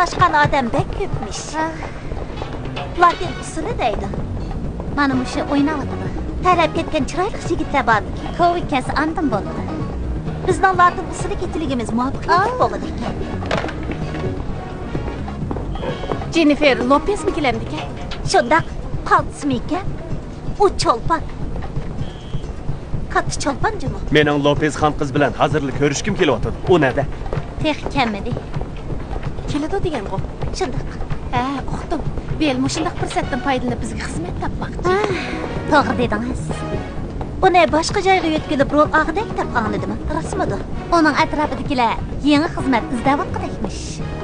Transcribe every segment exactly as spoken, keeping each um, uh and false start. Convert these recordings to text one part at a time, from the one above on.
ئاشقان ئادەم بەك كۆپمىش. ھە. لاتىن ئۇسسۇلى دەيدۇ. مانا مۇشۇ ئويناۋاتىدۇ. تەرلەپ كەتكەن چىرايلىق يىگىتلەر بارمىكىن؟ كوۋىد كەلسە ئاندىن بولىدۇ. بىزنىڭ لاتىن ئۇسسۇلى كېچىلىكىمىز مۇۋەپپەقىيەتلىك بولغۇدەككەن. جېننىفېر لوپېزمۇ كېلەمدىكەن؟ شۇنداق. پالتىسىمۇ ئىكەن. ئۇ چولپان. كاتتا چولپان جۇمۇ. مېنىڭ لوپېز خان قىز بىلەن ھازىرلا كۆرۈشكۈم كېلىۋاتىدۇ. ئۇ نەدە؟ تېخى كەلمىدى. كېلىدۇ دېگەنغۇ؟ شۇنداق. ھە، ئۇقتۇم. بېل مۇشۇنداق پۇرسەتتىن پايدىلىنىپ بىزگە خىزمەت تاپماقچى. ھە، توغرا دېدىڭىز. ئۇنى باشقا جايغا يۆتكىلىپ رول ئالغۇدەك دەپ ئاڭلىدىم. راستمىدۇ؟ ئۇنىڭ ئەتراپىدىكىلەر يېڭى خىزمەت ئىزدەۋاتقۇدەكمىش.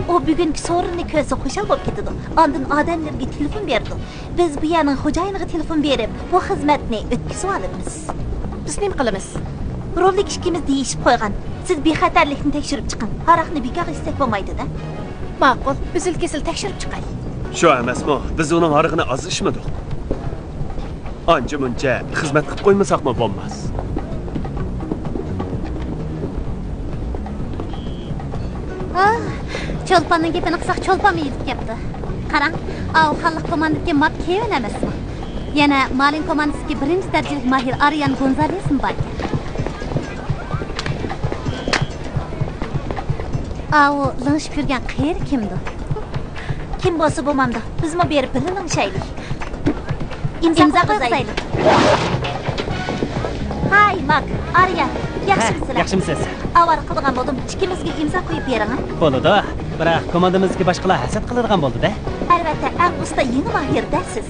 ئۇ بۈگۈنكى سورۇننى كۆرسە خۇشال بولۇپ كېتىدۇ. ئاندىن ئادەملىرىگە تېلېفون بېرىدۇ. بىز بۇ يەرنىڭ خوجايىنىغا تېلېفون بېرىپ، بۇ خىزمەتنى ئۆتكۈزۈۋالىمىز. بىز نېمە قىلىمىز؟ روللىك ئىككىمىز دېيىشىپ قويغان. سىز بىخەتەرلىكنى تەكشۈرۈپ چىقىڭ. ھاراقنى بىكارغا ئىچسەك بولمايدۇ-دە. ماقۇل، ئۈزۈل-كېسىل تەكشۈرۈپ چىقاي. شۇ ئەمەسمۇ؟ بىز ئۇنىڭ ھارىقىنى ئاز ئىچمىدۇق. ئانچە-مۇنچە خىزمەت قىلىپ قويمىساقمۇ بولماس. ئاھ، چولپاننىڭ گېپىنى قىلساق، چولپانمۇ يېتىپ كەپتۇ. قاراڭ، ئاۋۇ خانلىق كوماندىدىكى ماك كېۋىن ئەمەسمۇ؟ يەنە مالىن كوماندىسىدىكى بىرىنچى دەرىجىلىك ماھىر ئارىيان گونزالېسمۇ باركەن. ئاۋۇ لىڭشىپ يۈرگەن قېرى كىمدۇ؟ كىم بولسا بولمامدۇ، بىزمۇ بېرىپ بىللە لىڭشايلى. ئىمزا قويغۇزايلى. ھاي، ماك، ئارىيان، ياخشىمۇسىلەر؟ ھە، ياخشىمۇسىز؟ ئاۋارە قىلىدىغان بولدۇم، ئىككىمىزگە ئىمزا قويۇپ بېرىڭ، ھە؟ بولىدۇ، بىراق كوماندىمىزدىكى باشقىلار ھەسەت قىلىدىغان بولدى-دە. ئەلۋەتتە، ئەڭ ئۇستا يېڭى ماھىر-دە سىز.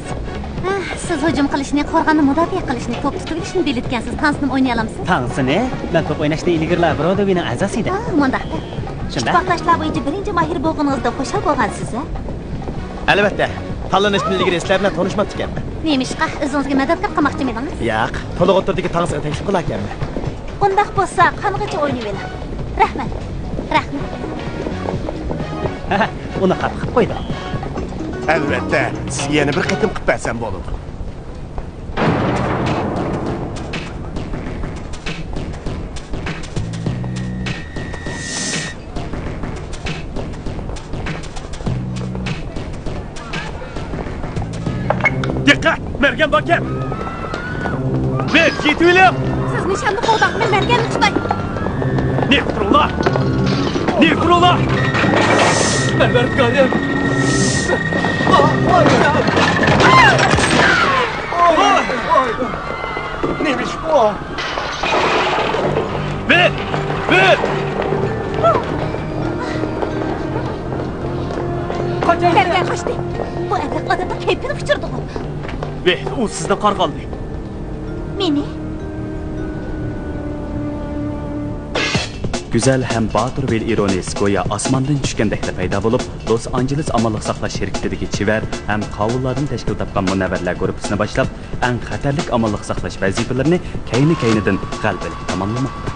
ھە، سىز ھۇجۇم قىلىشنى، قورغاننى مۇداپىئە قىلىشنى، توپ تۇتۇۋېلىشنى بىلىدىكەنسىز. تانسىنىمۇ ئوينىيالامسىز؟ تانسىنى؟ مەن توپ ئويناشتا ئىلگىرىلا برودۋېينىڭ ئەزاسى ئىدىم. ئاھ، مۇنداق. شۇنداق. ئىتتىپاقداشلار بويىچە بىرىنچى ماھىر بولغىنىڭىزدا خۇشال بولغانسىز-ھە؟ ئەلۋەتتە. تاللىنىشتىن ئىلگىرى سىلەر بىلەن تونۇشماپتىكەنمەن. نېمىشقا؟ ئۆزىڭىزگە مەدەتكار قىلماقچىمىدىڭىز؟ ياق. تولۇق ئوتتۇرىدىكى تانسىغا تەكلىپ قىلاركەنمەن. ئۇنداق بولسا، قانغىچە ئوينىۋېلىڭ. رەھمەت. رەھمەت. ھە، ئۇنى خاپا قىلىپ قويدۇم. ئەلۋەتتە، سىزگە يەنە بىر قېتىم قىلىپ بەرسەم بولىدۇ. دىققەت! مەرگەن باركەن! بىر يېتىۋېلىڭ! سىز نىشاننى قوغداڭ، مەن مەرگەننى تۇتاي. نېمە تۇرۇڭلار! نېمە تۇرۇڭلار! پەرۋەردىگارىم! نېمە ئىش بۇ؟ بىل! بىل! قاچاي! مەرگەن قاچتى. بۇ ئەبلەخ ئادەمنىڭ كەيپىنى ئۇچۇردىغۇ. بىل، ئۇ سىزنى قارغالدى. مېنى؟ گۈزەل ھەم باتۇر بىل ئىرونىس گويا ئاسماندىن چۈشكەندەكلا پەيدا بولۇپ، لوس ئانژېلېس ئامانلىق ساقلاش شىركىتىدىكى چېۋەر ھەم قاۋۇللاردىن تەشكىل تاپقان مۇنەۋۋەرلەر گۇرۇپپىسىنى باشلاپ، ئەڭ خەتەرلىك ئامانلىق ساقلاش ۋەزىپىلىرىنى كەينى-كەينىدىن غەلىبىلىك تاماملىماقتا.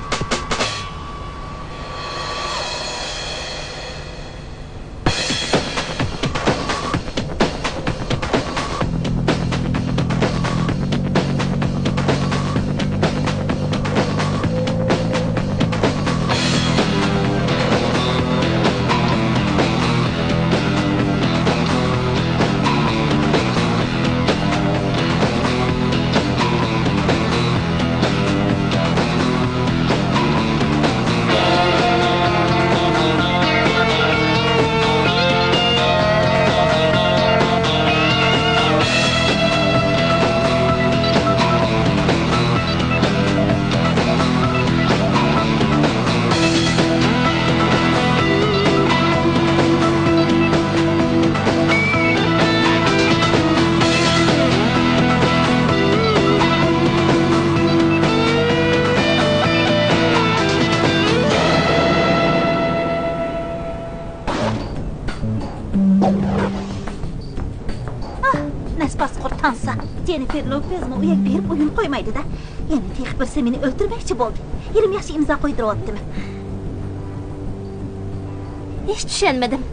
ئاھ، نەس باسقۇر تانسا. جېننىفېر لوپېزمۇ ئۇ يەرگە بېرىپ ئويۇن قويمايدۇ-دە. يەنە تېخى بىرسى مېنى ئۆلتۈرمەكچى بولدى. ھېلىمۇ ياخشى ئىمزا قويدۇرۇۋاپتىمەن. ھېچ چۈشەنمىدىم.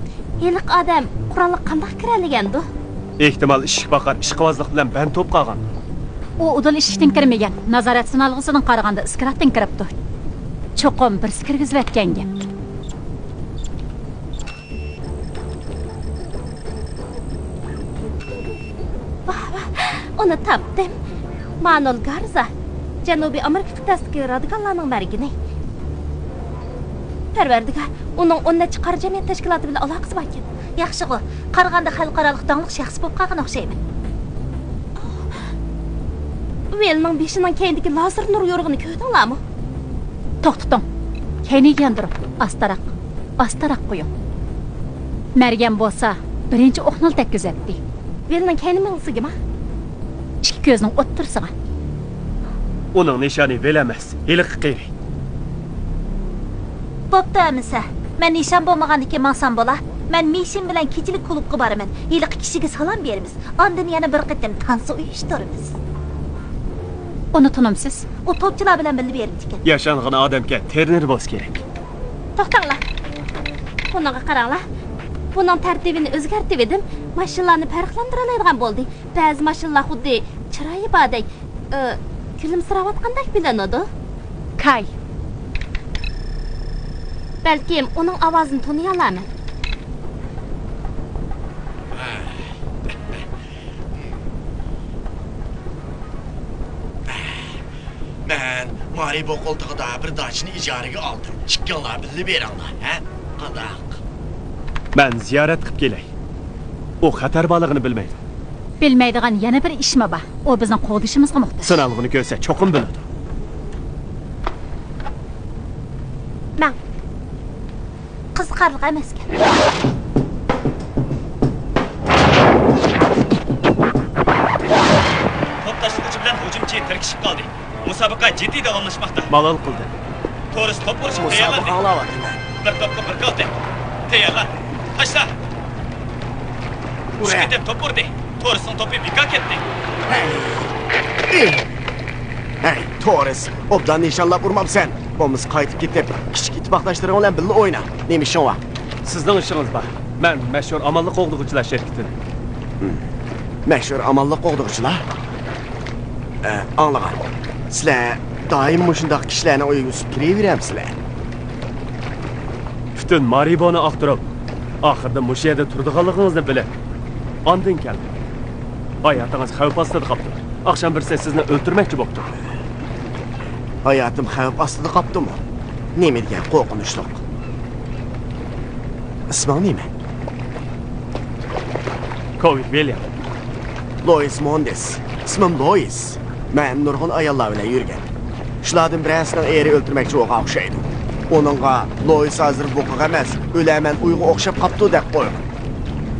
ھېلىقى ئادەم قورالغا قانداق كىرەلىگەندۇ؟ ئېھتىمال ئىشىك پاقار ئىشقىۋازلىق بىلەن بەند بولۇپ قالغان. ئۇ ئۇدۇل ئىشىكتىن كىرمىگەن. نازارەت سىنئالغۇسىدىن قارىغاندا ئىسكىراتتىن كىرىپتۇ. چوقۇم بىرسى كىرگۈزۈۋەتكەن گەپ. ئۇنى تاپتىم. مانول گارزا، جەنۇبىي ئامېرىكا قىتئەسىدىكى رادىكاللارنىڭ مەرگىنى. پەرۋەردىگار، ئۇنىڭ ئون نەچچە قارا جەمئىيەت تەشكىلاتى بىلەن ئالاقىسى باركەن. ياخشىغۇ، قارىغاندا خەلقئارالىق داڭلىق شەخس بولۇپ قالغان ئوخشايمەن. ۋىلنىڭ بېشىنىڭ كەينىدىكى لازېر نۇر يورۇقىنى كۆردۈڭلارمۇ؟ توختىتىڭ. كەينىگە ياندۇرۇڭ. ئاستىراق. ئاستىراق قويۇڭ. مەرگەن بولسا بىرىنچى ئوقنىلا تەگكۈزەتتى. ۋىلنىڭ كەينى مېڭىسىگىما؟ ئىككى كۆزىنىڭ ئوتتۇرىسىغا. ئۇنىڭ نىشانى ۋىل ئەمەس، ھېلىقى قېرى. بوپتۇ ئەمىسە. مەن نىشان بولمىغاندىكىن ماڭسام بولا. مەن مىشىن بىلەن كېچىلىك كۇلۇبقا بارىمەن. ھېلىقى كىشىگە سالام بېرىمىز. ئاندىن يەنە بىر قېتىم تانسا ئۇيۇشتۇرىمىز. ئۇنى تونۇمسىز؟ ئۇ توپچىلار بىلەن بىللە بېرىپتىكەن. ياشانغان ئادەمكەن، ترېنېر بولسا كېرەك. توختاڭلار. بۇنىڭغا قاراڭلار. بۇنىڭ تەرتىپىنى ئۆزگەرتىۋىدىم. ماشىنىلارنى پەرقلەندۈرەلەيدىغان بولدى. بەزى ماشىنىلار خۇددى چىرايى باردەك، ئى، كۈلۈمسىرەۋاتقاندەك بىلىنىدۇ. كاي. بەلكىم ئۇنىڭ ئاۋازىنى تونۇيالارمەن. مەن مارىبو قولتۇقىدا بىر داچىنى ئىجارىگە ئالدىم. ئىككىڭلار بىللە بېرىڭلار، ھە؟ قانداق؟ مەن زىيارەت قىپ كېلەي. ئۇ خەتەر بارلىقىنى بىلمەيدۇ. بىلمەيدىغان يەنە بىر ئىشمۇ بار. ئۇ بىزنىڭ قوغدىشىمىزغا موھتاج. سىنالغۇنى كۆرسە چوقۇم بىلىدۇ. مەن قىزىقارلىق ئەمەسكەن. توپ تاشلىغۇچى بىلەن ھۇجۇمچى تىركىشىپ قالدى. مۇسابىقە جىددىي داۋاملاشماقتا. مالال قىلدى. تورۇس توپ ئۇرۇشقا تەييارلاندى. مۇسابىقە ئاڭلاۋاتىمەن. بىر توپقا بىر كالتە. تەييارلان. تاشلا. ئۈچ قېتىم توپ ئۇردى. تورۇسنىڭ توپى بىكار كەتتى. ھەي. ھەي، تورۇس، ئوبدان نىشانلاپ ئۇرمامسەن؟ بولمىسا قايتىپ كېتىپ، كىچىك ئىتتىپاقداشلىرىڭ بىلەن بىللە ئوينا. نېمە ئىشىڭ بار؟ سىزنىڭ ئىشىڭىز بار. مەن مەشھۇر ئامانلىق قوغدىغۇچىلار شىركىتىدىن. مەشھۇر ئامانلىق قوغدىغۇچىلار؟ ئە، ئاڭلىغان. سىلەر دائىم مۇشۇنداق كىشىلەرنىڭ ئۆيىگە ئۆسۈپ كىرىۋېرەمسىلەر؟ پۈتۈن مارىبونى ئاختۇرۇپ، ئاخىرىدا مۇشۇ يەردە تۇرىدىغانلىقىڭىزنى بىلىپ، ئاندىن كەلدىم. ھاياتىڭىز خەۋپ ئاستىدا قاپتۇ. ئاخشام بىرسى سىزنى ئۆلتۈرمەكچى بوپتۇ. ھاياتىم خەۋپ ئاستىدا قاپتۇمۇ؟ نېمە دېگەن قورقۇنچلۇق. ئىسمىڭ نېمە؟ كوۋىد ۋىليام. لويىس موندېس. ئىسمىم لويىس. مەن نۇرغۇن ئاياللار بىلەن يۈرگەن. شۇلاردىن بىرەرسىنىڭ ئېرى ئۆلتۈرمەكچى بولغان ئوخشايدۇ. ئۇنىڭغا لويىس ھازىر بۇقىغا ئەمەس، ئۆلەرمەن ئۇيغا ئوخشاپ قاپتۇ دەپ قويغان.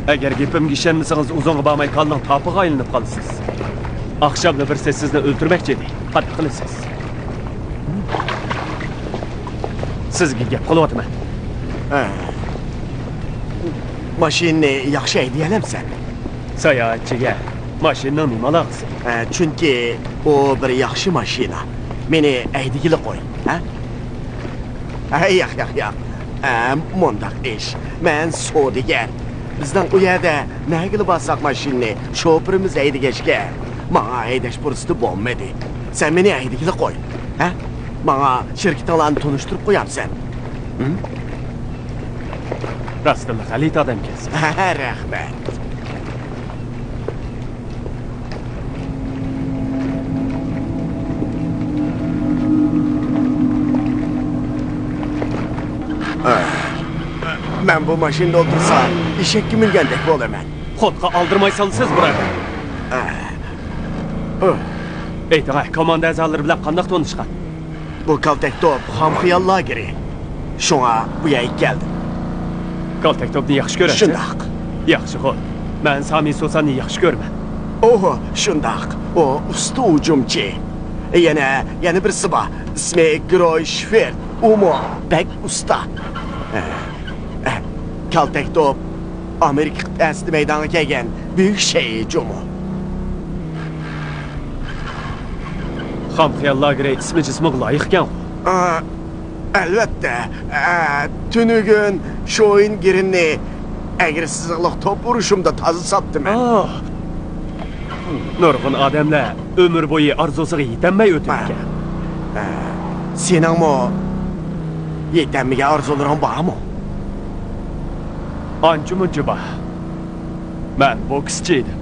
ئەگەر گېپىمگە ئىشەنمىسىڭىز، ئۇزۇنغا بارماي كاللىنىڭ تاپىغا ئايلىنىپ قالىسىز. ئاخشاملا بىرسى سىزنى ئۆلتۈرمەكچى ئىدى. قانداق قىلىسىز؟ سىزگە گەپ قىلىۋاتىمەن. ھە. ماشىنىنى ياخشى ھەيدىيەلەمسەن؟ ساياھەتچىگە ماشىنىنىڭ نېمە ئالاقىسى؟ ھە، چۈنكى ئۇ بىر ياخشى ماشىنا. مېنى ھەيدىگىلى قوي، ھە؟ ھە، ياق، ياق، ياق. ھە، مۇنداق ئىش. مەن سودىگەر. بىزنىڭ ئۇ يەردە نەگىلا بارساق ماشىنىنى شوپۇرىمىز ھەيدىگەچكە، ماڭا ھەيدەش پۇرسىتى بولمىدى. سەن مېنى ھەيدىگىلى قوي، ھە؟ ماڭا شىركىتىڭلارنى تونۇشتۇرۇپ قويامسەن؟ ھىم؟ راستتىنلا غەلىتە ئادەمكەنسىز. ھە، رەھمەت. مەن بۇ ماشىنىدا ئولتۇرسام، ئېشەككە مىنگەندەك بولىمەن. خوتقا ئالدىرماي سالىسىز، بۇرادەر. ئېيتىڭە، كوماندا ئەزالىرى بىلەن قانداق تونۇشقان؟ بۇ كالتەك توپ خام خىيال لاگېرى. شۇڭا بۇ يەرگە كەلدىم. كالتەك توپنى ياخشى كۆرەمسەن؟ شۇنداق. ياخشىغۇ. مەن سامى سوساننى ياخشى كۆرىمەن. ئوھ، شۇنداق. ئۇ ئۇستا ھۇجۇمچى. يەنە، يەنە بىرسى بار. ئىسمى گروي شفېرت. ئۇمۇ بەك ئۇستا. كالتەك توپ ئامېرىكا قىتئەسىدە مەيدانغا كەلگەن بۈيۈك شەيئى جۇمۇ. خام خىيال لاگېرى ئىسمى جىسمىغا لايىق ئىكەنغۇ؟ ئا، ئەلۋەتتە. ئا، تۈنۈگۈن شويىن گىرىننى ئەگرى سىزىقلىق توپ ئۇرۇشۇمدا تازا ساپتىمەن. ئاھ. نۇرغۇن ئادەملەر ئۆمۈر بويى ئارزۇسىغا يېتەلمەي ئۆتىدىكەن. ئا، سېنىڭمۇ يېتەلمىگەن ئارزۇلىرىڭ بارمۇ؟ ئانچە-مۇنچە بار. مەن بوكسچى ئىدىم.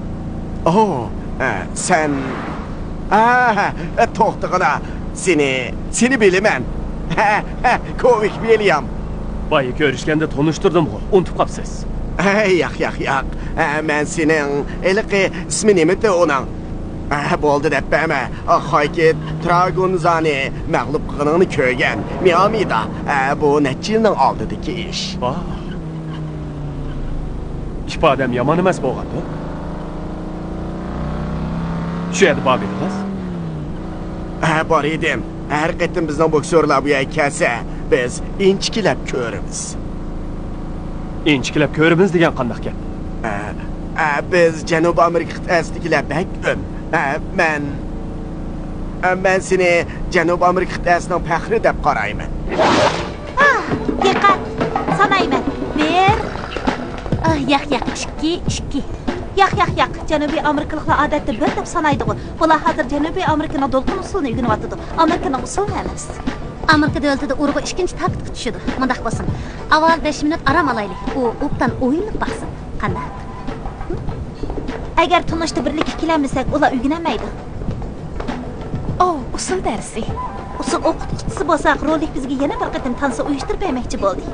ئوھ، ئە، سەن، ئە، توختىغىنا، سېنى، سېنى بىلىمەن. ھە، ھە، كوۋىك ۋىليام. بايا كۆرۈشكەندە تونۇشتۇردۇمغۇ، ئۇنتۇپ قاپسىز. ھە، ياق، ياق، ياق. ھە، مەن سېنىڭ ھېلىقى ئىسمى نېمىدى ئۇنىڭ؟ ھە، بولدى دەپ بەرمە. خايكىت تراگونزانى مەغلۇپ قىلغىنىڭنى كۆرگەن. مىئامىدا. ھە، بۇ نەچچە يىلنىڭ ئالدىدىكى ئىش. ۋاھ. ئىپادەم يامان ئەمەس بولغاندۇ؟ شۇ يەردە بار ئىدىڭىز؟ ھە، بار ئىدىم. ھەر قېتىم بىزنىڭ بوكسورلار بۇ يەرگە كەلسە، بىز ئىنچىكىلەپ كۆرىمىز. ئىنچىكىلەپ كۆرىمىز دېگەن قانداق گەپ؟ ھە، ھە، بىز جەنۇبىي ئامېرىكا قىتئەسىدىكىلەر بەك ئۆم. ھە، مەن، ھە، مەن سېنى جەنۇبىي ئامېرىكا قىتئەسىنىڭ پەخرى دەپ قارايمەن. ئاھ، دىققەت! سانايمەن. بىر. ئاھ، ياق، ياق، ئىككى، ئىككى. ياق، ياق، ياق. جەنۇبىي ئامېرىكىلىقلار ئادەتتە بىر دەپ سانايدىغۇ. بۇلار ھازىر جەنۇبىي ئامېرىكىنىڭ دولقۇن ئۇسسۇلىنى ئۆگىنىۋاتىدۇ. ئامېرىكىنىڭ ئۇسسۇلىنى ئەمەس. ئامېرىكا دۆلىتىدە ئۇرغۇ ئىككىنچى تاكتقا چۈشىدۇ. مۇنداق بولسۇن، ئاۋۋال بەش مىنۇت ئارام ئالايلى. ئۇ ئوبدان ئويلىنىپ باقسۇن. قانداق؟ ئەگەر تونۇشتا بىرلىككە كېلەلمىسەك، ئۇلار ئۆگىنەلمەيدۇ. ئو، ئۇسسۇل دەرسى. ئۇسسۇل ئوقۇتقۇچىسى بولساق، رولىك بىزگە يەنە بىر قېتىم تانسا ئۇيۇشتۇرۇپ بەرمەكچى بولدى.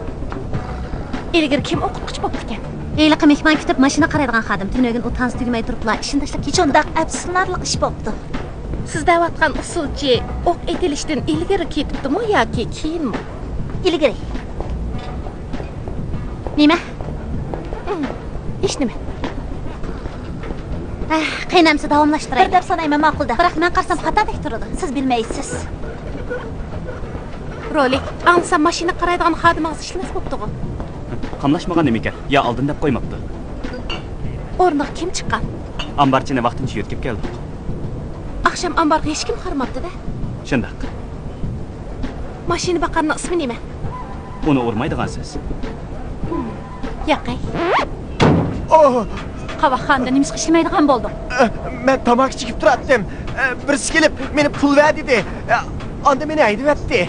ئىلگىرى كىم ئوقۇتقۇچى بوپتىكەن؟ ھېلىقى مېھمان كۈتۈپ ماشىنا قارايدىغان خادىم تۈنۈگۈن ئۇ تانسا تۈگىمەي تۇرۇپلا ئىشىنداشلىق كېچىكتى. شۇنداق ئەپسۇسلىنارلىق ئىش بوپتۇ. سىز دەۋاتقان ئۇسسۇلچى ئوق ئېتىلىشتىن ئىلگىرى كېتىپتىمۇ ياكى كېيىنمۇ؟ ئىلگىرى. نېمە؟ ئىش نېمە؟ ئەھ، قېنى ئەمسە داۋاملاشتۇرايلى. بىر دەپ سانايمەن، ماقۇل دەپ. بىراق مەن قارىسام خاتادەك تۇرىدۇ. سىز بىلمەيسىز. رولىك، ئاڭلىسام ماشىنا قارايدىغان خادىمىڭىز ئىشلىمەس بوپتىغۇ. قاملاشمىغان نېمىكەن؟ يا ئالدىن دەپ قويماپتۇ. ئورنىغا كىم چىققان؟ ئامبارچىنى ۋاقتىنچە يۆتكەپ كەلدۇق. ئاخشام ئامبارغا ھېچكىم قارىماپتۇ-دە. شۇنداق. ماشىنا باقارنىڭ ئىسمى نېمە؟ ئۇنى ئۇرمايدىغانسىز. ياقەي. ئوھ! قاۋاقخانىدا نېمىشقا ئىشلىمەيدىغان بولدۇڭ؟ ئە، مەن تاماكا چېكىپ تۇراتتىم. ئە، بىرسى كېلىپ، مېنى پۇل بەر دېدى. ئە، ئاندىن مېنى ھەيدىۋەتتى.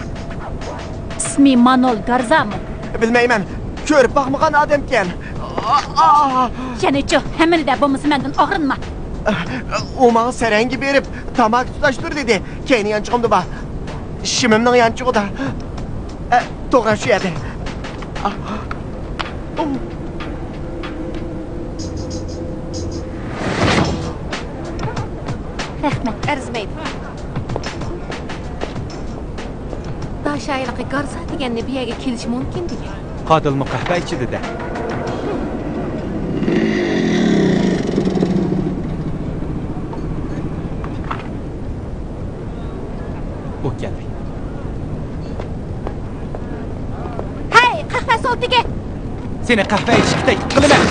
ئىسمى مانول گارزامۇ؟ بىلمەيمەن. كۆرۈپ باقمىغان ئادەمكەن. ئا، ئا! يەنىچۇ، ھەممىنى دە، بولمىسا مەندىن ئاغرىنما. ئە، ئۇ ماڭا سەرەڭگە بېرىپ، تاماكا تۇتاشتۇر دېدى. كەينى يانچۇقۇمدا بار. شىمىمنىڭ يانچۇقىدا. ئە، توغرا شۇ يەردە. رەھمەت. ئەرزىمەيدۇ. داشايلىقى گارزا دېگەننى بۇ يەرگە كېلىشى مۇمكىن دېگەن. قاتىلمۇ قەھۋە ئىچىدۇ-دە. ئۇ كەلدى. ھەي، قەھۋە سوۋتىگى! سېنى قەھۋە ئىچىشكە تەكلىپ قىلىمەن.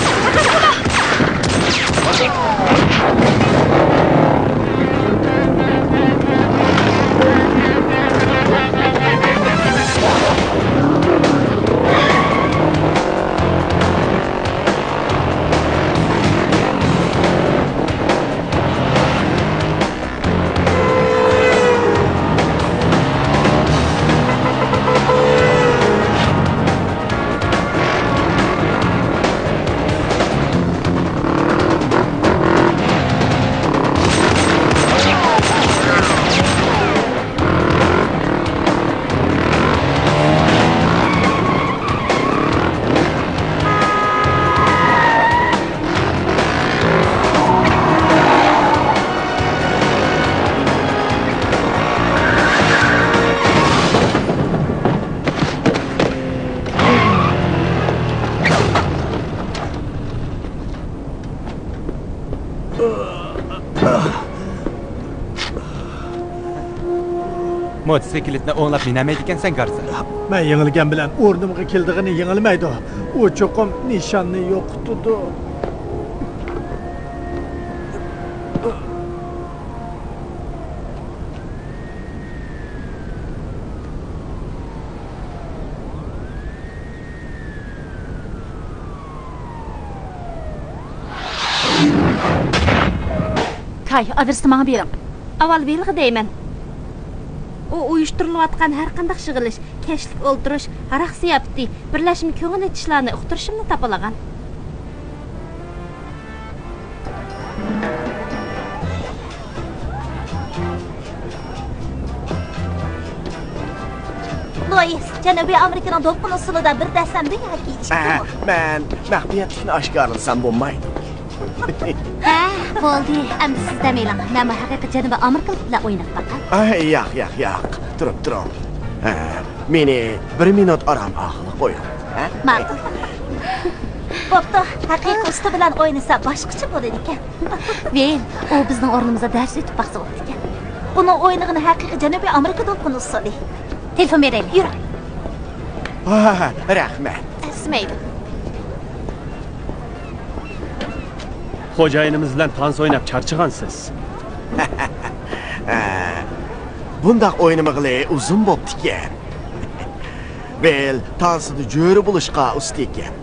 موتوسىكلىتنى ئوڭلاپ مىنەلمەيدىكەنسەن، گارزا. مەن يېڭىلگەن بىلەن ئورنۇمغا كېلىدىغىنى يېڭىلمەيدۇ. ئۇ چوقۇم نىشاننى يوقىتىدۇ. كاي، ئادرېسنى ماڭا بېرىڭ. ئاۋۋال ۋىلغا دەيمەن. ئۇ ئۇيۇشتۇرۇلۇۋاتقان ھەرقانداق يىغىلىش، كەچلىك ئولتۇرۇش، ھاراق زىياپىتى، بىرلەشمە كۆڭۈل ئېچىشلارنى ئۇقتۇرۇشۇمنى تاپىلىغان. جەنۇبىي ئامېرىكىنىڭ دولقۇن ئۇسسۇلىدا بىر دەسسەمدۇ ياكى ئىككىمۇ؟ مەن مەخپىيەتلىكنى ئاشكارىلىسام بولمايدۇ. ھە، بولدى. ئەمدى سىز دەم ئېلىڭ. مەنمۇ ھەقىقىي جەنۇبىي ئامېرىكىلىق بىلەن ئويناپ باقاي. ئاي، ياق، ياق، ياق. تۇرۇپ تۇرۇڭ. ھە، مېنى بىر مىنۇت ئارام ئالغىلى قويۇڭ. ھە؟ ماقۇل. بوپتۇ، ھەقىقىي ئۇستا بىلەن ئوينىسا باشقىچە بولىدىكەن. ۋېل، ئۇ بىزنىڭ ئورنىمىزدا دەرس ئۆتۈپ باقسا بولىدىكەن. ئۇنىڭ ئوينىغىنى ھەقىقىي جەنۇبىي ئامېرىكا دولقۇن ئۇسسۇلى. تېلېفون بېرەيلى. يۈرۈڭ. ھا، رەھمەت. ئەرزىمەيدۇ. خوجايىنىمىز بىلەن تانسا ئويناپ چارچىغانسىز. ھە، بۇنداق ئوينىمىغىلى ئۇزۇن بوپتىكەن. ۋېل تانسىدا جۆرە بولۇشقا ئۇستا ئىكەن.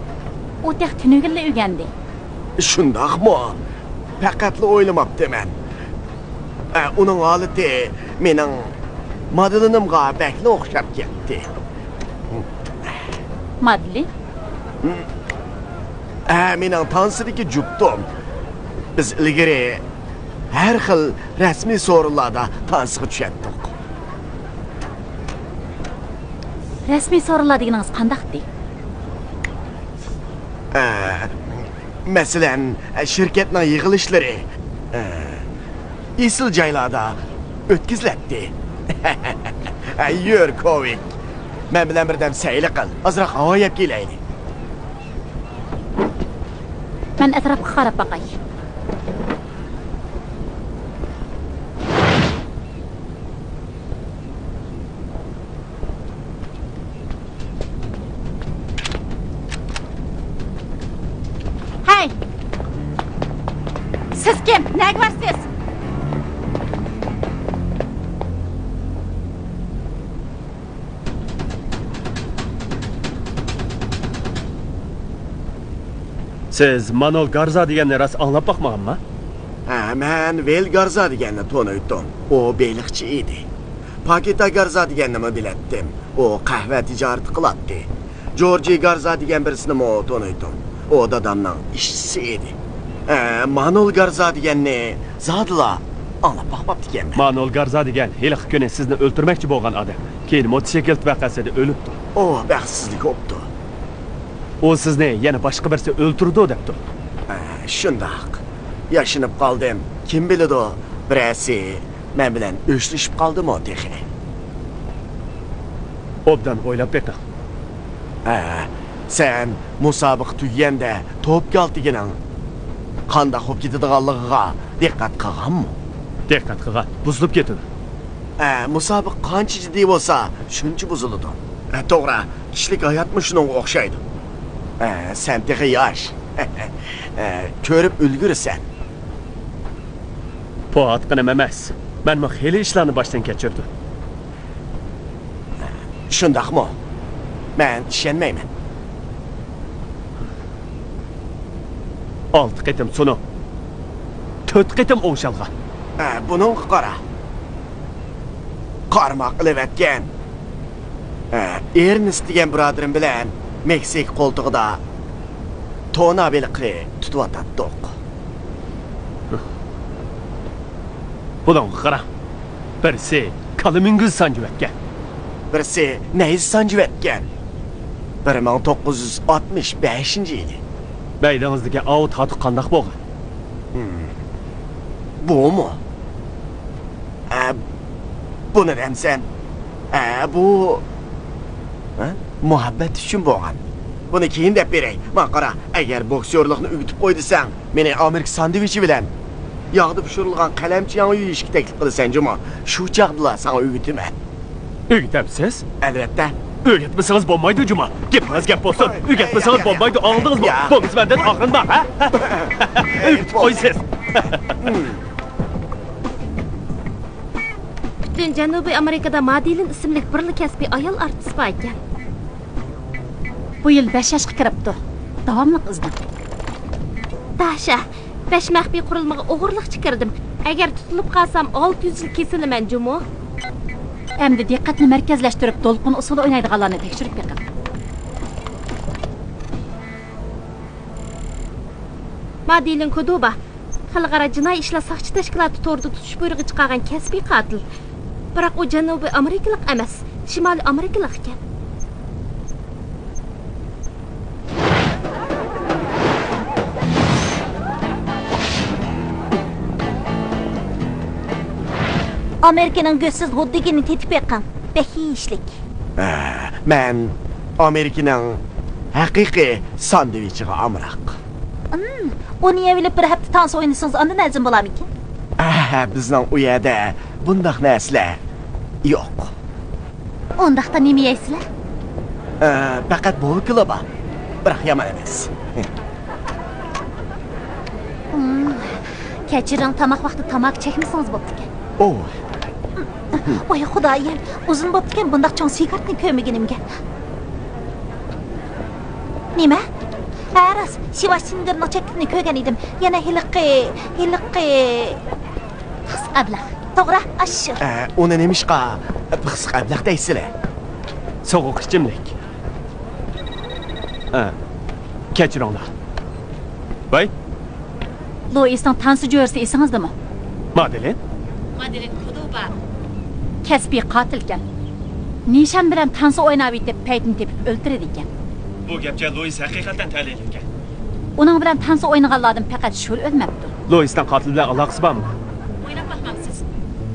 ئۇ تېخى تۈنۈگۈنلا ئۆگەندى. شۇنداقمۇ؟ پەقەتلا ئويلىماپتىمەن. ئە، ئۇنىڭ ھالىتى مېنىڭ مادېلىنىمغا بەكلا ئوخشاپ كەتتى. مادېلىن؟ ئە، مېنىڭ تانسىدىكى جۈپتۇم. بىز ئىلگىرى ھەر خىل رەسمىي سورۇنلاردا تانسىغا چۈشەتتۇق. رەسمىي سورۇنلار دېگىنىڭىز قانداقتى؟ ئە، مەسىلەن، شىركەتنىڭ يىغىلىشلىرى، ئە، ئېسىل جايلاردا ئۆتكۈزۈلەتتى. ئە، يۈر، كوۋىك. مەن بىلەن بىردەم سەيلە قىل. ئازراق ھاۋا يەپ كېلەيلى. مەن ئەتراپقا قاراپ باقاي. ھەي! سىز كىم؟ نەگە بارسىز؟ سىز مانول گارزا دېگەننى راست ئاڭلاپ باقمىغانما؟ ھە، مەن ۋېل گارزا دېگەننى تونۇيتتۇم. ئۇ بېلىقچى ئىدى. پاكىتا گارزا دېگەننىمۇ بىلەتتىم. ئۇ قەھۋە تىجارىتى قىلاتتى. جورجى گارزا دېگەن بىرسىنىمۇ تونۇيتتۇم. ئۇ دادامنىڭ ئىشچىسى ئىدى. ئە، مانول گارزا دېگەننى زادىلا ئاڭلاپ باقماپتىكەنمەن. مانول گارزا دېگەن ھېلىقى كۈنى سىزنى ئۆلتۈرمەكچى بولغان ئادەم. كېيىن موتوسىكلىت ۋەقەسىدە ئۆلۈپتۇ. ئۇ بەختسىزلىك بوپتۇ. ئۇ سىزنى يەنە باشقا بىرسى ئۆلتۈرىدۇ دەپتۇ. ئە، شۇنداق. ياشىنىپ قالدىم. كىم بىلىدۇ، بىرەرسى مەن بىلەن ئۆچلىشىپ قالدىمۇ تېخى؟ ئوبدان ئويلاپ بېقىڭ. ھە، سەن مۇسابىقە تۈگىگەندە توپ كالتىكىنىڭ قانداق بولۇپ كېتىدىغانلىقىغا دىققەت قىلغانمۇ؟ دىققەت قىلغان. بۇزۇلۇپ كېتىدۇ. ھە، مۇسابىقە قانچە جىددىي بولسا، شۇنچە بۇزۇلىدۇ. ھە، توغرا، كىشىلىك ھاياتمۇ شۇنىڭغا ئوخشايدۇ. ھە، سەن تېخى ياش. ھە، كۆرۈپ ئۈلگۈرىسەن. بۇ ئاتقىنىم ئەمەس. مەنمۇ خېلى ئىشلارنى باشتىن كەچۈردۈم. شۇنداقمۇ؟ مەن ئىشەنمەيمەن. ئالتە قېتىم سۇنۇق، تۆت قېتىم ئوڭشالغان. ھە، بۇنىڭغا قارا. قارماق ئېلىۋەتكەن. ھە، ئېرنېست دېگەن بۇرادىرىم بىلەن مېكسىكا قولتۇقىدا تونا بېلىقى تۇتۇۋاتاتتۇق. بۇنىڭغا قاراڭ. بىرسى كالا مۈڭگۈز سانجىۋەتكەن. بىرسى نەيزە سانجىۋەتكەن. بىر مىڭ توققۇز يۈز ئاتمىش بەشىنچى يىلى. مەيدىڭىزدىكى ئاۋۇ تاتۇق قانداق بولغان؟ ھىم. بۇمۇ؟ ئە، بۇنى دەمسەن؟ ئە، بۇ، ھە؟ مۇھەببەت ئۈچۈن بولغان. بۇنى كېيىن دەپ بېرەي. ماڭا قارا، ئەگەر بوكسيورلۇقنى ئۆگىتىپ قوي دېسەڭ، مېنى ئامېرىكا ساندۋىچى بىلەن ياغدا پىشۇرۇلغان قەلەمچە ياڭيۇ يېيىشكە تەكلىپ قىلىسەن جۇمۇ. شۇ چاغدىلا ساڭا ئۆگىتىمەن. ئۆگىتەمسىز؟ ئەلۋەتتە. ئۆگەتمىسىڭىز بولمايدۇ جۇمۇ. گېپىڭىز گەپ بولسۇن. ئۆگەتمىسىڭىز بولمايدۇ، ئاڭلىدىڭىزمۇ؟ ياق. بولمىسا مەندىن ئاغرىنماڭ، ھە؟ ئۆگىتىپ قويىسىز. پۈتۈن جەنۇبىي ئامېرىكىدا مادېلىن ئىسىملىك بىرلا كەسپىي ئايال ئارتىس بار ئىكەن. بۇ يىل بەش ياشقا كىرىپتۇ. داۋاملىق ئىزدەڭ. داشا، بەش مەخپىي قۇرۇلمىغا ئوغرىلىقچە كىردىم. ئەگەر تۇتۇلۇپ قالسام، ئالتە يۈز يىل كېسىلىمەن جۇمۇ. ئەمدى دىققەتنى مەركەزلەشتۈرۈپ، دولقۇن ئۇسسۇلى ئوينايدىغانلارنى تەكشۈرۈپ بېقىڭ. مادېلىن كودوبا، خەلقئارا جىنايى ئىشلار ساقچى تەشكىلاتى تورىدا تۇتۇش بۇيرۇقى چىقارغان كەسپىي قاتىل. بىراق ئۇ جەنۇبىي ئامېرىكىلىق ئەمەس، شىمالىي ئامېرىكىلىق ئىكەن. ئامېرىكىنىڭ گۆشسىز ھوددىگىنى تېتىپ بېقىڭ. بەك يېيىشلىك. ئە، مەن ئامېرىكىنىڭ ھەقىقىي ساندۋىچىغا ئامراق. ئىم، ئۇنى يەۋېلىپ بىر ھەپتە تانسا ئوينىسىڭىز ئاندىن ھەزىم بولارمىكىن؟ ئەھە، بىزنىڭ ئۇ يەردە بۇنداق نەرسىلەر يوق. ئۇنداقتا نېمە يەيسىلەر؟ ئە، پەقەت بوۋىكىلا بار. بىراق يامان ئەمەس. ئىم، كەچۈرۈڭ، تاماق ۋاقتىدا تاماكا چەكمىسىڭىز بوپتىكەن. ئو. ۋاي خۇدايىم، ئۇزۇن بوپتىكەن بۇنداق چوڭ سىگارنى كۆرمىگىنىمگە. نېمە؟ ھە، راست، شىۋاشىنگىرنىڭ چەكلىكىنى كۆرگەن ئىدىم. يەنە ھېلىقى، ھېلىقى پىخسىق ئەبلەخ. توغرا، ئاشۇ. ئە، ئۇنى نېمىشقا پىخسىق ئەبلەخ دەيسىلەر؟ سوغۇق ئىچىملىك. ئە، كەچۈرۈڭلار. ۋاي. لوئىسنىڭ تانسا جۆرىسى ئېسىڭىزدىمۇ؟ مادىلېن؟ مادىلېن كودوبا. كەسپىي قاتىلكەن. نىشان بىلەن تانسا ئويناۋېتىپ، پەيتنى تېپىپ ئۆلتۈرىدىكەن. بۇ گەپچە لوئىس ھەقىقەتەن تەلەيلىككەن. ئۇنىڭ بىلەن تانسا ئوينىغانلاردىن پەقەت شۇر ئۆلمەپتۇ. لوئىسنىڭ قاتىل بىلەن ئالاقىسى بارمۇ؟ ئويلاپ باقمامسىز؟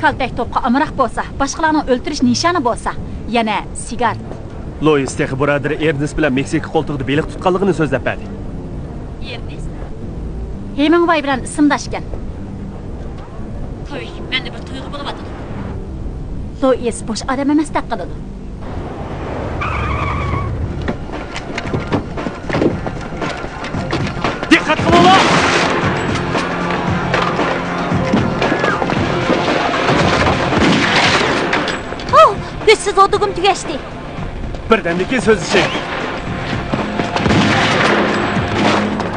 كالتەك توپقا ئامراق بولسا، باشقىلارنىڭ ئۆلتۈرۈش نىشانى بولسا، يەنە سىگارت. لوئىس تېخى بۇرادىرى ئېرنېست بىلەن مېكسىكا قولتۇقىدا بېلىق تۇتقانلىقىنى سۆزلەپ بەردى. ئېرنېست؟ ھېمىڭۋاي بىلەن ئىسىمداشكەن. توي، مەندە بىر تۇيغۇ بولۇۋاتىدۇ. لوئىس بوش ئادەم ئەمەستەك قىلىدۇ. دىققەت قىلىڭلار! ئوھ، كۈچسىز ئوتۇگۇم تۈگەشتى. بىردەمدىن كېيىن سۆزلىشەيلى.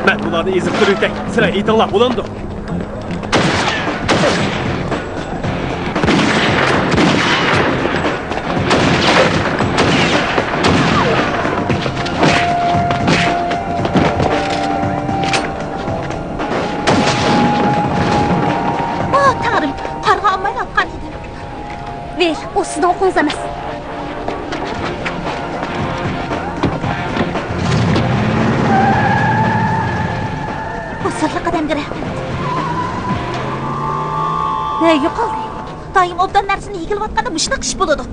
مەن ئۇلارنى ئېزىقتۇرۇۋېتەي. سىلەر ئېيتىڭلار، بولامدۇ؟ ئاھ، تەڭرىم، قارىغا ئالمايلا ئاتقان ئىدىم. ۋىل، ئۇ سىزنىڭ ئوقىڭىز ئەمەس. بۇ سىرلىق ئادەمگە رەھمەت. ھە، يوقالدى. دائىم ئوبدان نەرسىنى يېگىلىۋاتقاندا مۇشۇنداق ئىش بولىدۇ.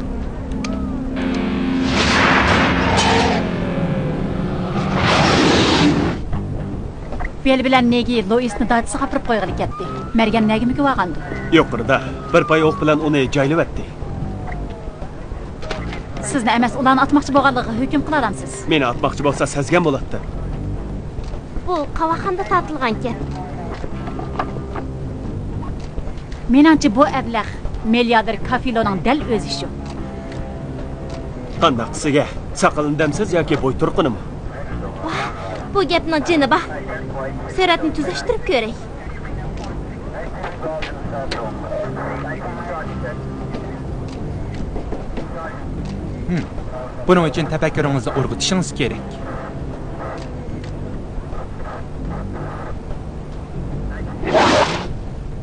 ۋىل بىلەن نېگى لوئىسنى داچىسىغا ئاپىرىپ قويغىلى كەتتى. مەرگەن نەگە مۇكىۋالغاندۇ؟ يۇقىرىدا بىر پاي ئوق بىلەن ئۇنى جايلىۋەتتى. سىزنى ئەمەس، ئۇلارنى ئاتماقچى بولغانلىقىغا ھۆكۈم قىلالامسىز؟ مېنى ئاتماقچى بولسا سەزگەن بولاتتى. بۇ قاۋاقخانىدا تارتىلغانكەن. مېنىڭچە بۇ ئەبلەخ مىلياردېر كافىلونىڭ دەل ئۆزى شۇ. قانداق كىشىگە؟ ساقىلىنى دەمسىز ياكى بويتۇرقىنىمۇ؟ ۋاھ، بۇ گەپنىڭ جېنى بار. سۈرەتنى تۈزەشتۈرۈپ كۆرەي. ھىم. بۇنىڭ ئۈچۈن تەپەككۇرىڭىزنى ئۇرغۇتۇشىڭىز كېرەك.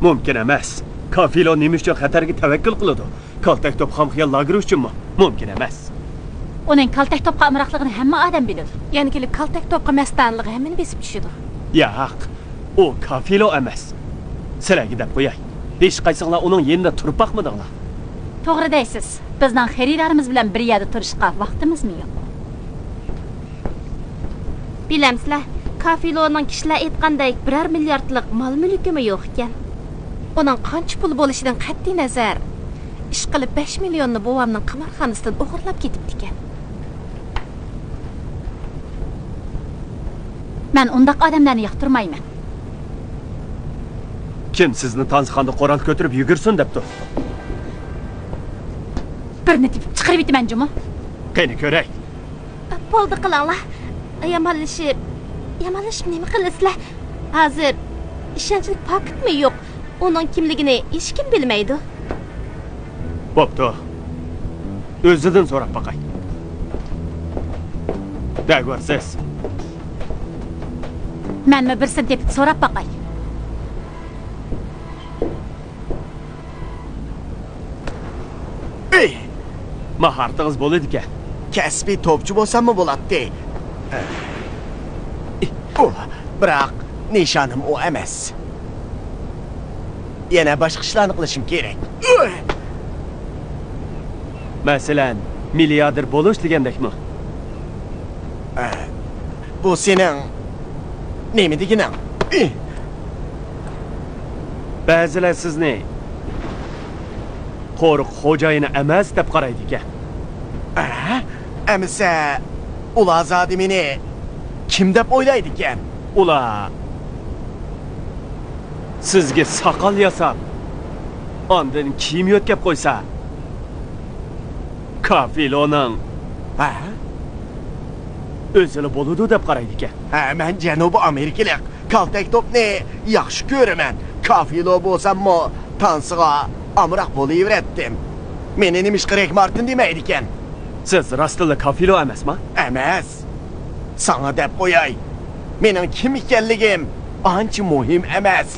مۇمكىن ئەمەس. كافىلو نېمە ئۈچۈن خەتەرگە تەۋەككۈل قىلىدۇ؟ كالتەك توپ خام خىيال لاگېرى ئۈچۈنمۇ؟ مۇمكىن ئەمەس. ئۇنىڭ كالتەك توپقا ئامراقلىقىنى ھەممە ئادەم بىلىدۇ. يەنە كېلىپ كالتەك توپقا مەستانىلىقى ھەممىنى بېسىپ چۈشىدۇ. ياق، ئۇ كافىلو ئەمەس. سىلەرگە دەپ قوياي، ھېچقايسىڭلار ئۇنىڭ يېنىدا تۇرۇپ باقمىدىڭلار. توغرا دەيسىز، بىزنىڭ خېرىدارىمىز بىلەن بىر يەردە تۇرۇشقا ۋاقتىمىزمۇ يوق. بىلەمسىلەر، كافىلونىڭ كىشىلەر ئېيتقاندەك بىرەر مىلياردلىق مال-مۈلكىمۇ يوق ئىكەن. ئۇنىڭ قانچە پۇلى بولۇشىدىن قەتئىينەزەر، ئىشقىلىپ بەش مىليوننى بوۋامنىڭ قىمارخانىسىدىن ئوغرىلاپ كېتىپتىكەن. مەن ئۇنداق ئادەملەرنى ياقتۇرمايمەن. كىم سىزنى تانسىخانىدا قورال كۆتۈرۈپ يۈگۈرسۇن دەپتۇ؟ بىرنى تېپىپ چىقىرىۋېتىمەن جۇمۇ. قېنى كۆرەي. بولدى قىلىڭلار. يامانلىشىپ، يامانلىشىپ نېمە قىلىسىلەر؟ ھازىر ئىشەنچلىك پاكىتمۇ يوق. ئۇنىڭ كىملىكىنى ھېچكىم بىلمەيدۇ. بوپتۇ. ئۆزىدىن سوراپ باقاي. دەگۋارسىز. مەنمۇ بىرسىنى تېپىپ سوراپ باقاي. ئېي! ماھارىتىڭىز بولىدىكەن. كەسپىي توپچى بولساممۇ بولاتتى. ئۇ، بىراق نىشانىم ئۇ ئەمەس. يەنە باشقا ئىشلارنى قىلىشىم كېرەك. مەسىلەن، مىلياردېر بولۇش دېگەندەكمۇ؟ ئە، بۇ سېنىڭ نېمە دېگىنىڭ؟ ئى! بەزىلەر سىزنى قورۇق خوجايىنى ئەمەس دەپ قارايدىكەن. ئە؟ ئەمىسە، ئۇلار زادى مېنى كىم دەپ ئويلايدىكەن؟ ئۇلار سىزگە ساقال ياساپ، ئاندىن كىيىم يۆتكەپ قويسا، كافىلونىڭ ھە؟ ئۆزىلا بولىدۇ دەپ قارايدىكەن. ھە، مەن جەنۇبىي ئامېرىكىلىق. كالتەك توپنى ياخشى كۆرىمەن. كافىلو بولساممۇ تانسىغا ئامراق بولۇۋېرەتتىم. مېنى نېمىشقا رېك مارتىن دېمەيدىكەن؟ سىز راستتىنلا كافىلو ئەمەسما؟ ئەمەس. ساڭا دەپ قوياي، مېنىڭ كىم ئىكەنلىكىم ئانچە مۇھىم ئەمەس.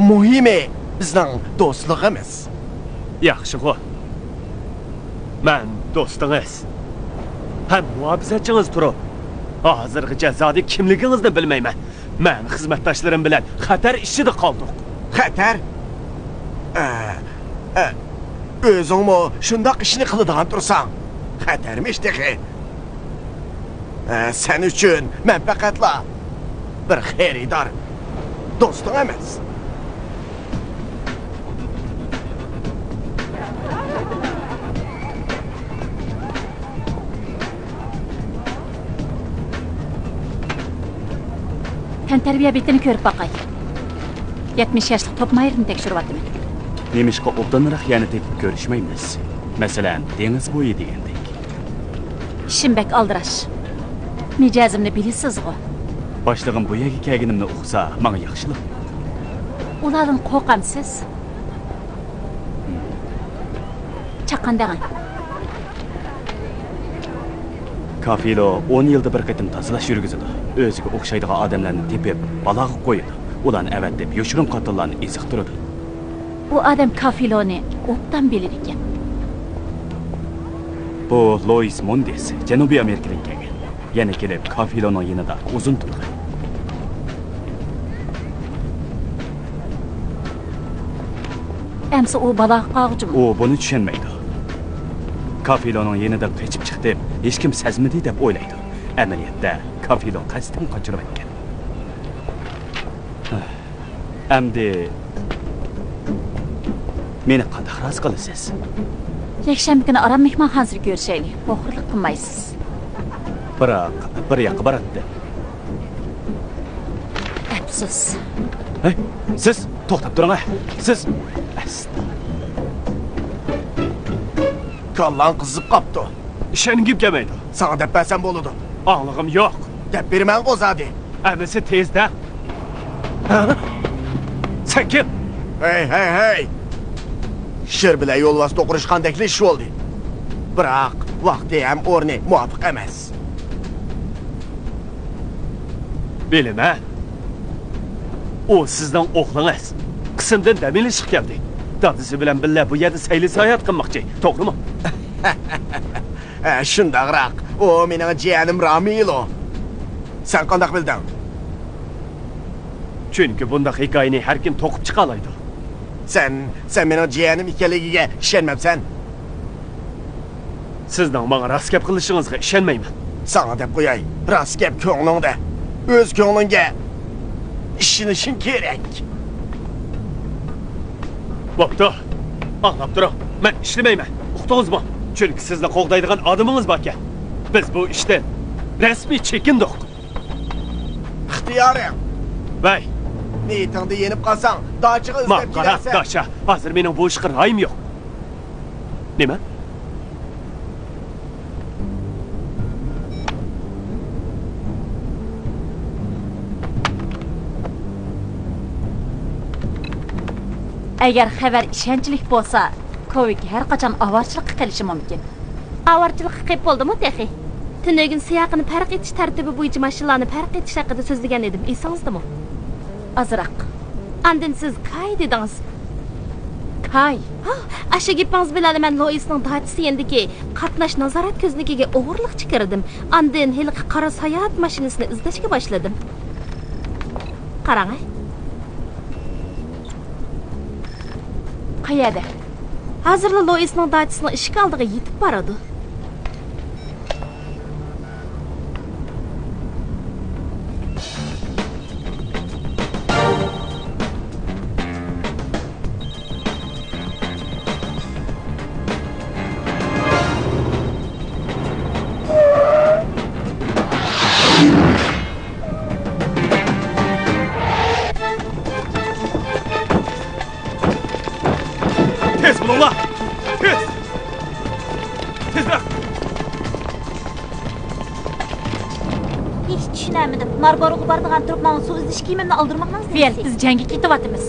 مۇھىمى بىزنىڭ دوستلۇقىمىز. ياخشىغۇ. مەن دوستىڭىز ھەم مۇھاپىزەتچىڭىز تۇرۇپ، ھازىرغىچە زادى كىملىكىڭىزنى بىلمەيمەن. مەن خىزمەتداشلىرىم بىلەن خەتەر ئىچىدە قالدۇق. خەتەر؟ ئە، ئە، ئۆزۈڭمۇ شۇنداق ئىشنى قىلىدىغان تۇرساڭ، خەتەرمىش تېخى. ئە، سەن ئۈچۈن مەن پەقەتلا بىر خېرىدار، دوستۇڭ ئەمەس. تەنتەربىيە بېتىنى كۆرۈپ باقاي. يەتمىش ياشلىق توپ مايېرنى تەكشۈرۈۋاتىمەن. نېمىشقا ئوبدانراق يەرنى تېپىپ كۆرۈشمەيمىز؟ مەسىلەن، دېڭىز بويى دېگەندەك. ئىشىم بەك ئالدىراش. مىجەزىمنى بىلىسىزغۇ. باشلىقىم بۇ يەرگە كەلگىنىمنى ئۇقسا، ماڭا ياخشىلا. ئۇلاردىن قورقامسىز؟ چاققان دەڭ. كافىلو ئون يىلدا بىر قېتىم تازىلاش يۈرگۈزىدۇ. ئۆزىگە ئوخشايدىغان ئادەملەرنى تېپىپ، بالاغا قويىدۇ. ئۇلارنى ئەۋەتىپ، يوشۇرۇن قاتىللارنى ئېزىقتۇرىدۇ. ئۇ ئادەم كافىلونى ئوبدان بىلىدىكەن. بۇ لويىس موندېس، جەنۇبىي ئامېرىكىدىن كەلگەن. يەنە كېلىپ كافىلونىڭ يېنىدا ئۇزۇن تۇرغان. ئەمسە ئۇ بالاغا قالغۇچىمۇ؟ ئۇ بۇنى چۈشەنمەيدۇ. كافىلونىڭ يېنىدىن قېچىپ چىقتىم، ھېچكىم سەزمىدى دەپ ئويلايدۇ. ئەمەلىيەتتە كافىلو قەستەن قاچۇرۇۋەتكەن. ئەمدى مېنى قانداق رازى قىلىسىز؟ يەكشەنبە كۈنى ئارام مېھمانخانىسىدا كۆرۈشەيلى. ئوغرىلىق قىلمايسىز. بىراق، بىر ياققا باراتتىم. ئەپسۇس. ھەي، سىز توختاپ تۇرۇڭ، ھە. سىز. ئەست. كاللاڭ قىزىپ قاپتۇ. ئىشەنگۈم كەلمەيدۇ. ساڭا دەپ بەرسەم بولىدۇ. ئاڭلىغۇم يوق. دەپ بېرىمەنغۇ زادى. ئەمىسە تېزدە. ھە؟ سەن كىم؟ ھەي، ھەي، ھەي! شىر بىلەن يولۋاس توقۇنۇشقاندەكلا ئىش بولدى. بىراق، ۋاقتى ھەم ئورنى مۇۋاپىق ئەمەس. بىلىمەن. ئۇ سىزنىڭ ئوغلىڭىز. قىسىمدىن دەم ئېلىشقا كەلدى. دادىسى بىلەن بىللە بۇ يەردە سەيلە-ساياھەت قىلماقچى. توغرىمۇ؟ ھە، شۇنداقراق. ئۇ مېنىڭ جىيەنىم رامىلو. سەن قانداق بىلدىڭ؟ چۈنكى بۇنداق ھېكايىنى ھەركىم توقۇپ چىقالايدۇ. سەن، سەن مېنىڭ جىيەنىم ئىكەنلىكىگە ئىشەنمەپسەن. سىزنىڭ ماڭا راست گەپ قىلىشىڭىزغا ئىشەنمەيمەن. ساڭا دەپ قوياي، راست گەپ كۆڭلۈڭدە. ئۆز كۆڭلۈڭگە ئىشىنىشىڭ كېرەك. بوپتۇ. ئاڭلاپ تۇرۇڭ. مەن ئىشلىمەيمەن. ئۇقتىڭىزمۇ؟ چۈنكى سىزنى قوغدايدىغان ئادىمىڭىز باركەن. بىز بۇ ئىشتىن رەسمىي چېكىندۇق. ئىختىيارىڭ. ۋەي. نىيىتىڭدە يېنىپ قالساڭ، داچىغا ئىزدەپ كېلەرسەن. داشا، ھازىر مېنىڭ بۇ ئىشقا رايىم يوق. نېمە؟ ئەگەر خەۋەر ئىشەنچلىك بولسا، كوۋىك ھەر قاچان ئاۋارىچىلىققا قېلىشى مۇمكىن. ئاۋارىچىلىققا قېلىپ بولدىمۇ تېخى؟ تۈنۈگۈن سىياقىنى پەرق ئېتىش تەرتىپى بويىچە ماشىنىلارنى پەرق ئېتىش ھەققىدە سۆزلىگەن ئىدىم، ئېسىڭىزدىمۇ؟ ئازراق. ئاندىن سىز كاي دېدىڭىز. كاي؟ ھا، ئاشۇ گېپىڭىز بىلەن مەن لوئىسنىڭ داچىسى يېنىدىكى قاتناش نازارەت كۆزنىكىگە ئوغرىلىقچە كىردىم. ئاندىن ھېلىقى قارا ساياھەت ماشىنىسىنى ئىزدەشكە باشلىدىم. قاراڭ، ھە. قەيەردە؟ ھازىرلا لوئىسنىڭ داچىسىنىڭ ئىشىك ئالدىغا يېتىپ بارىدۇ. تېز بولۇڭلار! تېز! تېزرەك! ھېچ چۈشىنەلمىدىم. ماربوروغا بارىدىغان تۇرۇپ، ماڭا سۇ ئىزدىشىپ كىيىمىمنى ئالدۇرماقنىڭ فىيەل، نېمىسى؟ بىز جەڭگە كېتىۋاتىمىز.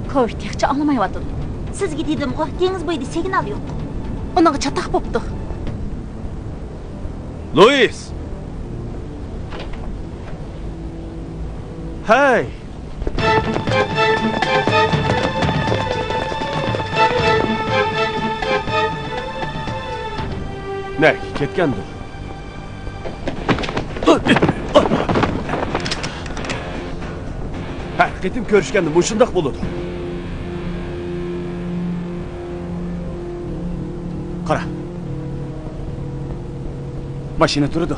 كوۋىد تېخىچە ئاڭلىمايۋاتىدۇ. سىزگە دېدىمغۇ، دېڭىز بويىدا سىگنال يوق. ئۇنىڭغا چاتاق بوپتۇ. لوئىس! ھەي! نەگە كەتكەندۇ؟ ھەر قېتىم كۆرۈشكەندە مۇشۇنداق بولىدۇ. قارا. ماشىنا تۇرىدۇ.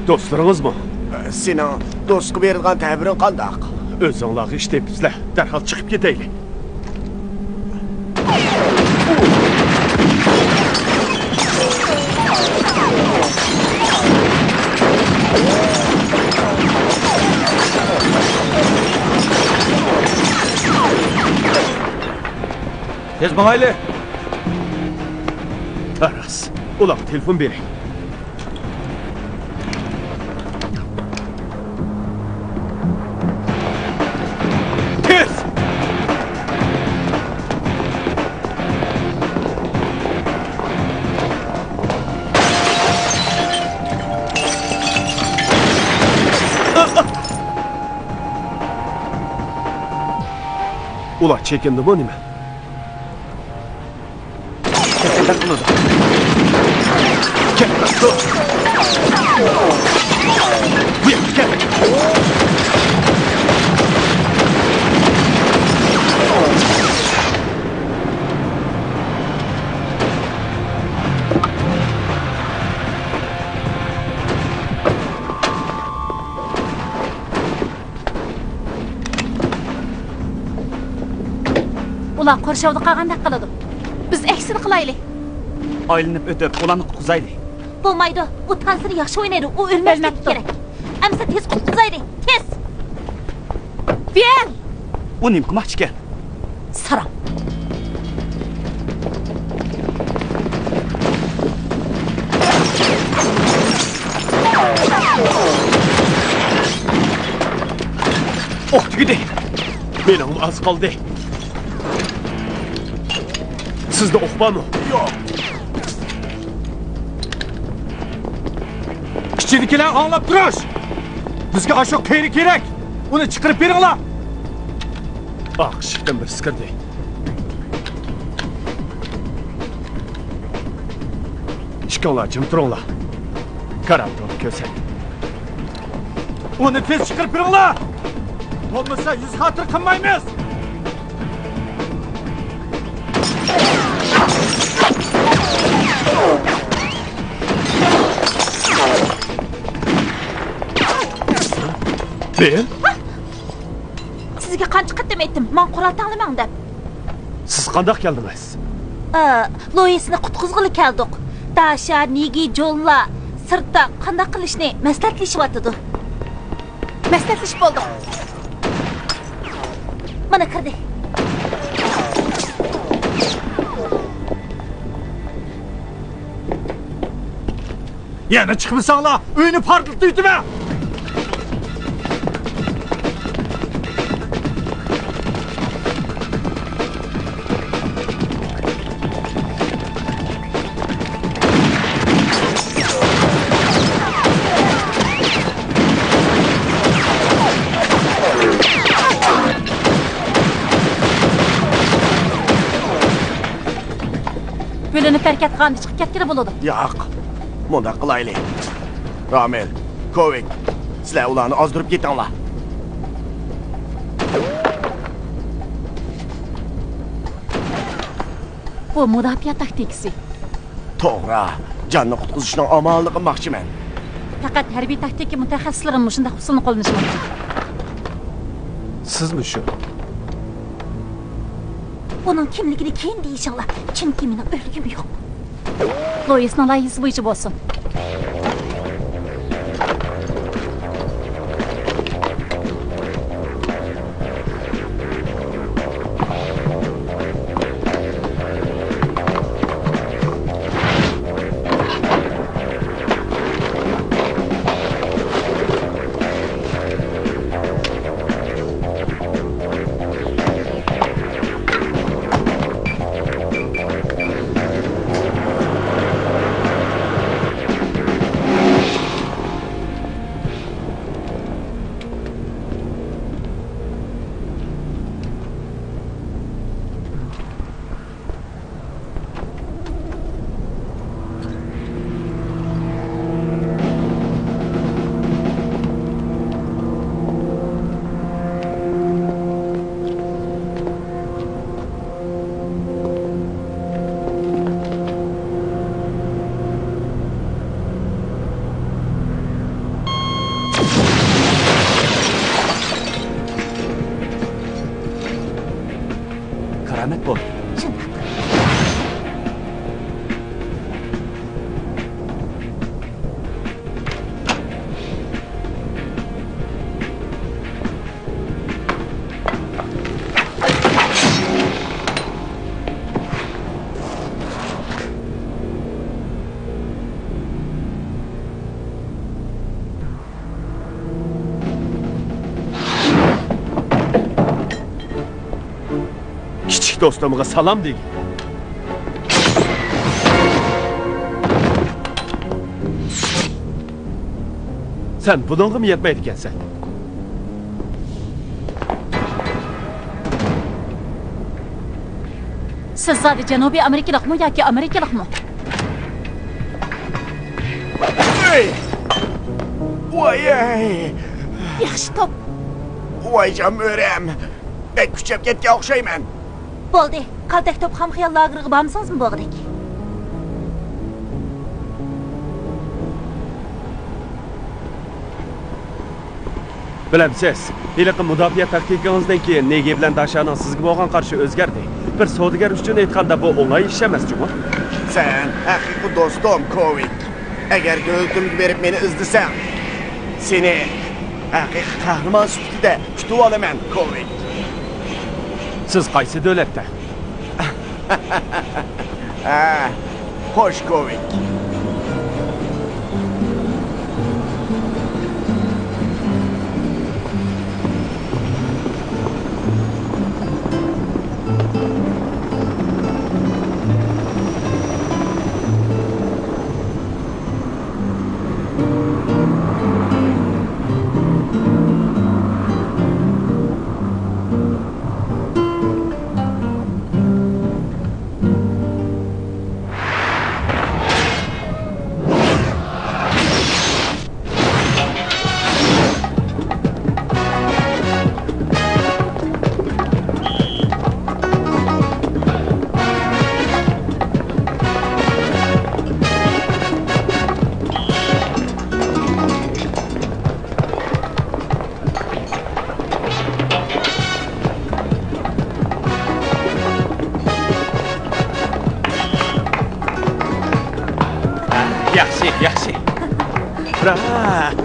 دوستلىرىڭىزمۇ؟ سېنىڭ دوستقا بېرىدىغان تەبىرىڭ قانداق؟ ئۆزۈڭلارغا ئىش تېپىپسىلەر، دەرھال چىقىپ كېتەيلى. تېز ماڭايلى! راست، ئۇلارغا تېلېفون بېرەي. تېز! ئۇلار چېكىندىمۇ نېمە؟ كەتمەك قىلىدۇ. كەتمەك قىل. بۇ ياققا كەل. ئۇلار قورشاۋدا قالغاندەك قىلىدۇ. بىز ئەكسىنى قىلايلى. ئايلىنىپ ئۆتۈپ، ئۇلارنى قۇتقۇزايلى. بولمايدۇ. ئۇ تانسىنى ياخشى ئوينايدۇ. ئۇ ئۆلمەسلىكى كېرەك. ئەمسە تېز قۇتقۇزايلى. تېز! بىيەن! ئۇ نېمە قىلماقچىكەن؟ ساراڭ. ئوق تۈگىدى. مېنىڭمۇ ئاز قالدى. سىزدە ئوق بارمۇ؟ يوق. ئىچىدىكىلەر ئاڭلاپ تۇرۇش! بىزگە ئاشۇ قېرى كېرەك! ئۇنى چىقىرىپ بېرىڭلار! ئارقا ئىشىكتىن بىرسى كىردى. ئىككىڭلار جىم تۇرۇڭلار. كاراتونى كۆرسەت. ئۇنى تېز چىقىرىپ بېرىڭلار! بولمىسا يۈز خاتىرە قىلمايمىز! بىل؟ سىزگە قانچە قېتىم ئېيتتىم، ماڭا قورال تەڭلىمەڭ دەپ. سىز قانداق كەلدىڭىز؟ ئا، لوئىسنى قۇتقۇزغىلى كەلدۇق. داشا، نىگى، جونلار سىرتتا قانداق قىلىشنى مەسلىھەتلىشىۋاتىدۇ. مەسلىھەتلىشىپ بولدۇق. مانا كىردى. يەنە چىقمىساڭلار، ئۆينى پارتلىتىۋېتىمەن! بۆلۈنۈپ ھەرىكەت قىلغاندا چىقىپ كەتكىلى بولىدۇ. ياق، مۇنداق قىلايلى. رامىل، كوۋىك، سىلەر ئۇلارنى ئازدۇرۇپ كېتىڭلار. بۇ مۇداپىئە تاكتىكىسى. توغرا، جاننى قۇتقۇزۇشنىڭ ئامالىنى قىلماقچىمەن. پەقەت ھەربىي تاكتىكا مۇتەخەسسىسلىرىمۇ مۇشۇنداق ئۇسۇلنى قوللىنىشى مۇمكىن. سىزمۇ شۇ. ئۇنىڭ كىملىكىنى كېيىن دېيىشىڭلار، چۈنكى مېنىڭ ئۆلگۈم يوق. لويىسنىڭ لايىھىسى بويىچە بولسۇن. كارامەت بول. كىچىك دوستۇمغا سالام دېگىن. سەن بۇنىڭغىمۇ يەتمەيدىكەنسەن. سىز زادى جەنۇبىي ئامېرىكىلىقمۇ ياكى ئامېرىكىلىقمۇ؟ ۋاي! ۋاي! ياخشى توپ. ۋايجان ئۆرەم! بەك كۈچەپ كەتكەن ئوخشايمەن. بولدى، قالتەك توپ خام خىيال لاگېرىغا بارمىسىڭىزمۇ بولغۇدەك. بىلەمسىز، ھېلىقى مۇداپىئە تاكتىكىڭىزدىن كېيىن نېگى بىلەن داشانىڭ سىزگە بولغان قارىشى ئۆزگەردى. بىر سودىگەر ئۈچۈن ئېيتقاندا، بۇ ئوڭاي ئىش ئەمەس جۇمۇ. سەن ھەقىقىي دوستۇم، كوۋىك. ئەگەر دۆلىتىمگە بېرىپ مېنى ئىزدىسەڭ، سېنى ھەقىقىي قەھرىمان سۈپىتىدە كۈتۈۋالىمەن، كوۋىك. سىز قايسى دۆلەتتە؟ ھە، خوش كوۋىك. ياخشى، ياخشى. راست.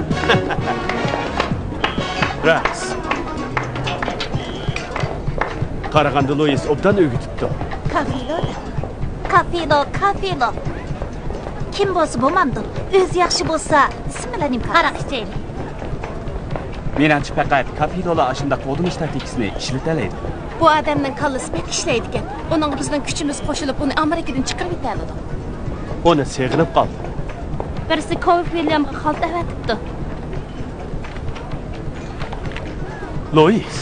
راست. قارىغاندا لويىس ئوبدان ئۆگىتىپتۇ. كافىلو. كافىلو، كافىلو. كىم بولسا بولمامدۇ؟ ئۆزى ياخشى بولسا، بىسمىللا نېمە قاراق ئىچەيلى. مېنىڭچە پەقەت كافىلولا ئاشۇنداق قوغدىنىش تاكتىكىسىنى ئىشلىتەلەيدۇ. بۇ ئادەمنىڭ كاللىسى بەك ئىشلەيدىكەن. ئۇنىڭغا بىزنىڭ كۈچىمىز قوشۇلۇپ، ئۇنى ئامېرىكىدىن چىقىرىۋېتەلىدۇق. ئۇنى سېغىنىپ قالدىم. بىرسى كوۋىك ۋىليامغا خالتا ئەۋەتىپتۇ. لويىس.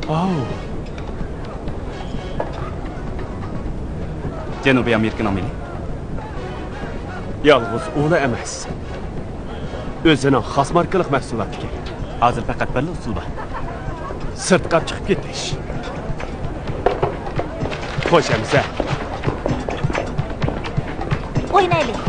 ئاۋۇ. جەنۇبىي ئامېرىكىنىڭ مېلى. يالغۇز ئۇلا ئەمەس. ئۆزىنىڭ خاس ماركىلىق مەھسۇلاتى ئىكەن. ھازىر پەقەت بىرلا ئۇسۇل بار. سىرتقا چىقىپ كېتىش. خوش ئەمىسە. ئوينايلى.